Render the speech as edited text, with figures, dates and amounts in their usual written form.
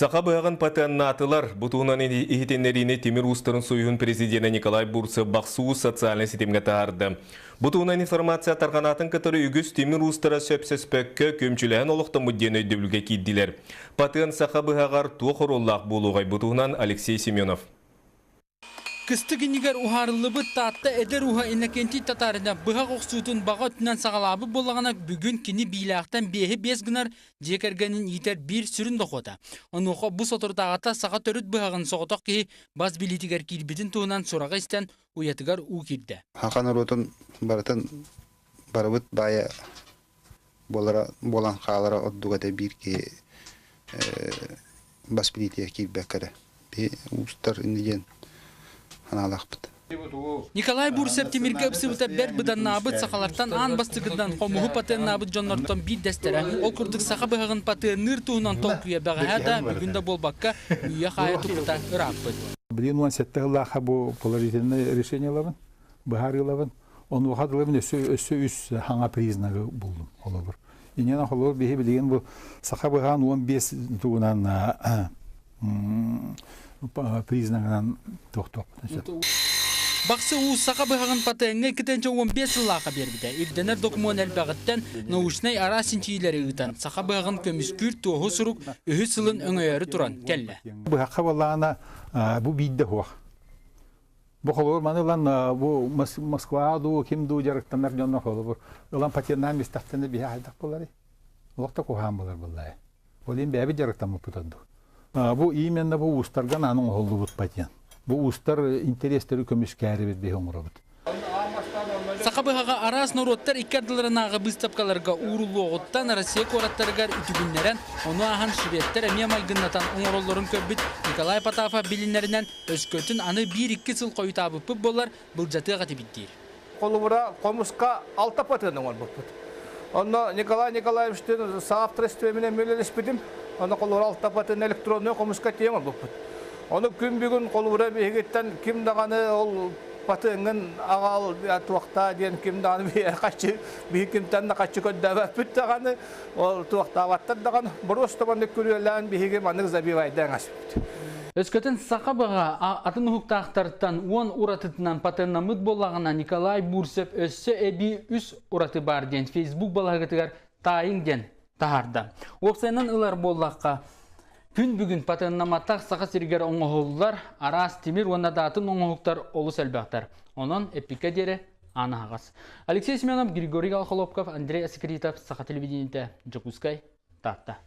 Саха быһаҕын патеннаатылар. Бу туһунан иһитиннэриини тимир уустарын союһун президенэ Николай Бурцев Бахсы Уус социальнай ситимҥэ таһаарда. Бу туһунан информация тарҕанаатын кытары үгүс тимир уустара сөпсөспөккө, күөмчүлэһэн олохтоммут диэн өйдөбүлгэ киирдилэр. Патент саха быһаҕар туох оруоллаах буолуоҕай бу туһунан Алексей Семенов. Кыстык иннигэр уһаарыллыбыт Таатта эдэр ууһа Иннокентий Татаринов быһах охсуутун баҕа өттүнэн саҕалаабыт буоллаҕына, бүгүн кини биилээхтэн биэһи биэс гынар дьиэ кэргэнин иитэр биир сүрүн дохуота. Онуоха бу соторутааҕыта саха төрүт быһаҕын соҕотох киһи бас билиитигэр киирбитин туһунан сураҕы истэн уйатыгар уу киирдэ. Саха норуотун барытын барыбыт баайа буолара буолан хаалара ордук этэ биир киһи бас билиитигэр киирбэккэ эрэ. Биһи уустар инни диэн санаалаахпыт. Николай Бурцев тимиргэ ыпсыбыта бэрт быданнаабыт сахалартан аан бастакытынан хомуһу патеннаабыт дьоннортон биирдэстэрэ. Ол курдук саха быһаҕын патенныыр туһунан толкуйа бэҕэһээ да, бүгүн да буолбакка, үүйэ-хаайа туппута ырааппыт. Билигин 17 сыллаахха бу положительное решение ылабын, быһаарыылабын. Онуоха дылы мин өссө, өссө үс хаҥа признагы буллум холобур. Инньэ холобур биһи билигин бу саха быһаан 15 тугунан признагынан тохтуохпутун сөп. Бахсы Уус саха быһаҕын патеҥҥа 215 сыллаахха биэрбитэ. Ирдэнэр докумуон элбэҕиттэн научнай араас чинчийиилэри ыытан, саха быһаҕын көмүскүүр туоһу сурук үһүс сылын өҥөйөрү туран кэллэ. Быһахха буоллаҕына бу биирдэ суох. Бу холобур маны ылан бу Москва дуу, ким дуу дьарыктанар дьонно холобур ылан патеннаан истэхтэринэ биһи хайдах буоларый? Олох да куһаҕан буолар буоллаҕа. Ол иһин бэйэбит дьарыктаммыппыт ордук. Бу именно бу уустарга анаан оҥоһуллубут патент. Бу уустар интэриэстэри көмүскээрибит биһи оҥоробут. Саха быһаҕа араас норуоттар икки ардыларынааҕы быыстапкаларга ууруллуоҕуттан Россия куораттарыгар үтүгүннэрэн, ону ааһан шведтэр эмиэ майгыннатан оҥороллорун көрбүт Николай Потапов билинэринэн, өскөтүн аны биир-икки сыл хойутаабыппыт буоллар, былдьатыах этибит диир. Холобура, хомуска алта патыан оҥорбуппут. Онно Николай Николаевичтыын соавторствоменен үлэлэспитим. Онно холобура алта патыан электроннай хомуска тиийэн оҥорбуппут. Ону күн бүгүн холобура биһигиттэн ким даҕаны ол патыаҥҥын аҕал туохтаа диэн ким даҕаны хаччы биһи кимтэн да хаччы көрдөөбөппүт даҕаны ол туохтаабаттар даҕаны боруоста маннык күрүөлээн биһиги маннык забивайдаан аспыт. Өскөтүн саха быһа атын уһуктаахтартан уон уратытынан патеннаммыт буоллаҕына, Николай Бурцев өссө эбии үс ураты баар диэн Facebook балаһыгытыгар таайыҥ диэн таһаарда. Уопсайынан ылар буоллахха, күн бүгүн патеннамматах Саха сиригэр оҥоһуллар араас тимир уонна даатын оҥоһуктар олус элбэхтэр. Онон эппиккэ диэри аан аһаҕас. Алексей Семенов, Григорий Галхолопков, Андрей Асекритов, Саха телевидениетэ, Дьокуускай, Таатта.